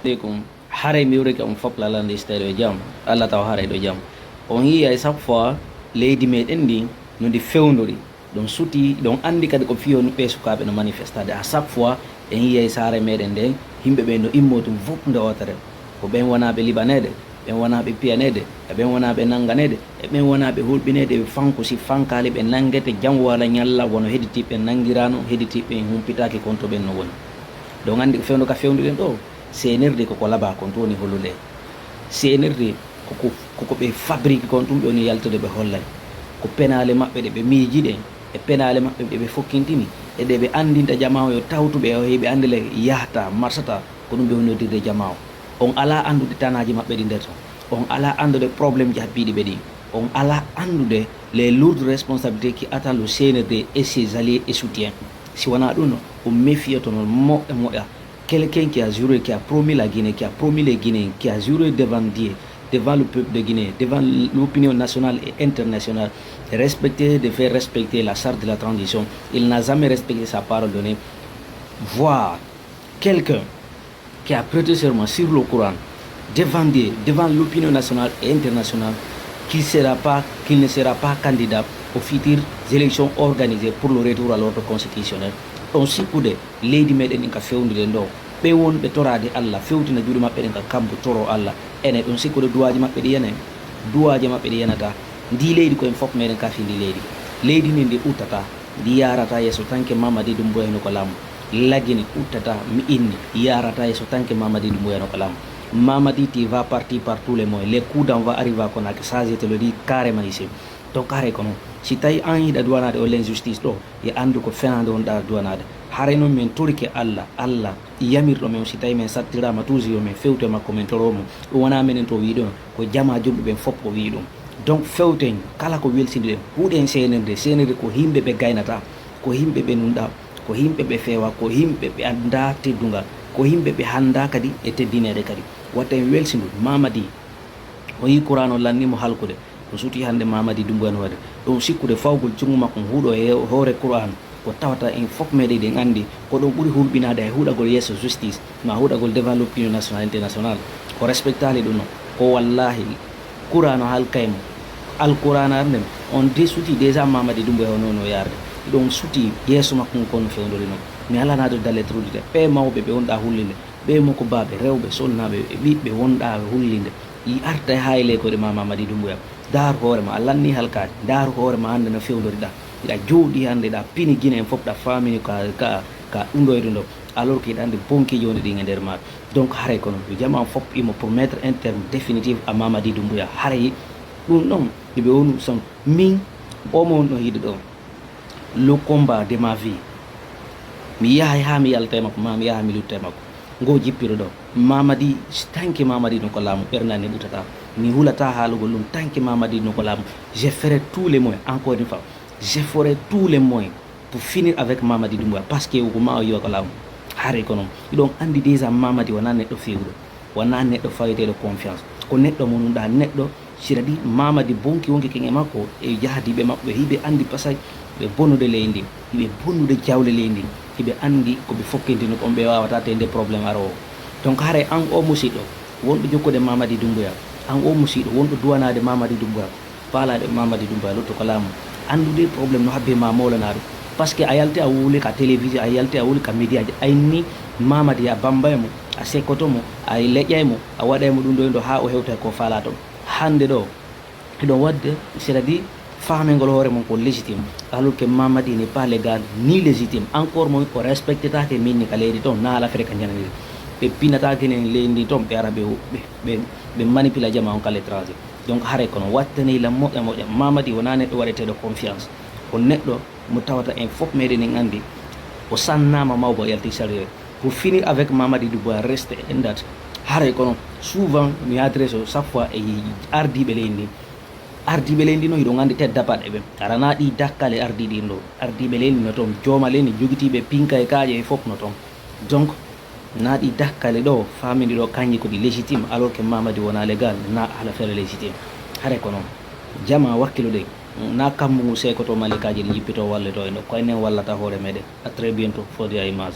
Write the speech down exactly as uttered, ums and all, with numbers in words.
Aleykum. Haray mi wurike on fof lalande istaɗo e jam. Allah taw haray ɗo jam. On yi'ay chaque fois leydi meɗen ndi no ndi fewndori. Ɗum suti, ɗum anndi kadi ko fiyo ɓe sukaaɓe no manifestade. À chaque fois en yi'ay saare meɗen nde, yimɓe ɓe no immo tun fof nde wootere. Ko ɓen wonaaɓe liɓaneede, ɓen wonaaɓe piyaneede, e ɓen wonaaɓe nannganeede, e ɓen wonaaɓe hulɓineede, ɓe fanko si fankaali ɓe nanngete janngo walla ñalla, wono hedditiiɓe nanngiraano, hedditiiɓe humpitaaki kon to ɓen no woni. Ɗum anndi ko fewndo ka fewnduɗen ɗo, seenirde koko labaa kon to woni hollude. Seenirde koko, koko ɓe fabrique kon, ɗum ɓe woni yaltude ɓe hollay. Ko penaale maɓɓe ɗe ɓe miiji ɗen, e penaale maɓɓe ɗe ɓe fokkintini, e ɗe ɓe anndinta jamaa o yo tawtu ɓe, o heɓi anndi le yahta, marsata, ko ɗum ɓe woni noddirde jamaa o. On alaa anndude tanaaji maɓɓe ɗi nder ton. On alaa anndude problème ji habbiiɗi ɓe ɗi. On alaa anndude les lourdes responsabilités qui attendent le C N R D et ses alliés et soutiens. Si wonaa ɗum, on méfiyoto non moƴƴa moƴƴa. Quelqu'un qui a juré, qui a promis la Guinée, qui a promis les Guinéens, qui a juré devant Dieu, devant le peuple de Guinée, devant l'opinion nationale et internationale, respecter, de faire respecter la charte de la transition. Il n'a jamais respecté sa parole donnée. Voir quelqu'un qui a prêté serment sur le Coran, devant Dieu, devant l'opinion nationale et internationale, qu'il sera pas, qu'il ne sera pas candidat aux futures élections organisées pour le retour à l'ordre constitutionnel. On sikkude leydi meɗen ɗin ka fewndude ɗo, ɓe wonɓe toraade Allah, fewtina juuɗe maɓɓe ɗen ka kambu, toro Allah. Ene ɗum sikkude duwaaji maɓɓe ɗi yene? Duwaaji maɓɓe ɗi yenata. Ndi leydi ko en fof meɗen kafi ndi leydi. Leydi ndi ndi uttata, ndi yarata yeeso tanke Mamadi Doumbouya no ko laamu. Lagine uttata mi inni, yarata yeeso tanke Mamadi Doumbouya no ko laamu. Mamadi, tu vas partir par tous les moyens. Les coups d'envoi arrivent à Conakry, ça je te le dis carrément ici. Donc haray kono, si tawi an hiɗa duwanaade o l'injustice ɗo, e anndu ko fenaande wonɗa duwanaade. Haray noon min torike Allah, Allah yamirɗo men, si tawi min sattiraama toujours yo min fewto e makko, min toro mo. Ɗum wonaa minen to wi'i ɗum, ko jamaa julɓe ɓen fof ko wi'i ɗum. Donc fewten kala ko welsindiɗen, huuɗen seenirde. Seenirde ko yimɓe ɓe gaynata, ko yimɓe ɓe nunɗa, ko yimɓe ɓe feewa, ko yimɓe ɓe annda teddungal, ko yimɓe ɓe hannda kadi e teddineede kadi. Watta en welsindu. Mamadi, o yii Qur'an o lanni mo halkude. Ɗum suuti hannde Mamadi Doumbouya no waɗde. Ɗum sikkude fawgol junngo makko on huuɗo e hoore Qur'an, ko tawata en fof meɗen eɗen anndi ko ɗum ɓuri hulɓinaade e huuɗagol yeeso justice, ma huuɗagol devant l'opinion nationale internationale. O respectaali ɗum no. Ko wallaahi Qur'an o halkay mo. Alqur'an ar nden, on de suuti déjà Mamadi Doumbouya hono no yarde. Ɗum suuti yeeso makko ngon kono fewndori no. Mi alanaade dalle trudide. Ɓe mawɓe ɓe wonɗa hullinde, ɓe mo ko baaɓe, rewɓe, sonnaaɓe, e ɓiɓɓe wonɗa hullinde. I arta e hayle ko ɗe ma Mamadi Doumbouya. Daar hoore ma, a lanni halkaade. Daar hoore ma hannde no fewndoriɗa. Hiɗa jooɗi hannde, ɗa pini Guinée en fof, ɗa faamini ka, ka, ka ɗum ɗo e ɗum ɗo. Alors que hiɗa anndi bonki jooni ɗin e nder maaɗa. Donc haray kono, yo jamaa fof imo pour mettre un terme définitif à Mamadi Doumbouya. Haray ɗum ɗon, ɓe wonu son, min, o mo wonɗon yiide ɗo, le combat de ma vie. Mi yahay haa mi yalta e makko, ma mi yaha mi lutta e makko. Ngo jippiro ɗo. Mamadi, tanke Mamadi no ko laamu, ɓernde an ne ɓutata. Mi hulata haalugol ɗum, tanke Mamadi no ko laamu. Je ferai tous les moyens, encore une fois, je ferai tous les moyens pour finir avec Mamadi Doumbouya, parce que ko ma o yiwa ko laamu. Haray kono, hiɗon anndi déjà Mamadi wonaa neɗɗo feewuɗo, wonaa neɗɗo faweteeɗo confiance. Ko neɗɗo mo nunɗa, neɗɗo sira di Mamadi bonki wonki ken e makko e jahdiiɓe makko, ɓe hiɓe anndi pasay ɓe bonnude leydi ndi, hiɓe bonnude jawle leydi ndi, hiɓe anndi ko ɓe fokkintino kon ɓe waawata teende problème aroowo. Donc haray an o musiɗɗo wonɗo jokkude Mamadi Doumbouya, an o musiɗɗo wonɗo duwanaade Mamadi Doumbouya, faalaade Mamadi Doumbouya lutto ko laamu, anndude problème no habbe ma mawlana ɗum. Parce que a yalti a wowli ka télévision, a yalti a wowli ka médiaji, a inni Mamadi a bambay mo, a sekkoto mo, a leƴƴay mo, a waɗay mo ɗum ɗo e ɗo haa o hewta ko faala ton. Hannde ɗo, hiɗon waɗde, c'est-à-dire, faamengol hoore mon ko légitime, alors que Mamadi n'est pas légal ni légitime. Encore moins, o respectetaake min ni ka leydi ton, na ala fere ka ñananiri. Ɓe pinataake nen leydi ndi ton, ɓe ara ɓe, ɓe, ɓe, ɓe manipula jama on ka l'étranger. Donc, haray kono wattaney lam moƴƴa moƴƴa. Mamadi wonaa neɗɗo waɗeteeɗo confiance. Ko neɗɗo mo tawata en fof meɗen en anndi. O sannaama mawba, o yalti salire. Pour finir avec Mamadi Doumbouya, reste in that. Haray kono, souvent, mi adresse o chaque fois e ardiiɓe leydi ndi. Ardiiɓe leydi ndi no hiɗon anndi tedda baɗɗe ɓe. Aranaa ɗi dakkale ardiiɗi ɗo. Ardiiɓe leydi no toon, jooma leydi, jogitiiɓe pinka e kaaƴe e fof no toon. Donc, na ɗi dakkale ɗo, faamini ɗo, kanji ko ɗi légitime, alors que Mamadi wonaa légal, na ala fere légitime. Haray kono, jama wakkilude, na kammu ngu seekoto malikaji ɗi jippito walleto en ɗo, ko enen wallata hoore meɗen. À très bientôt, for the image.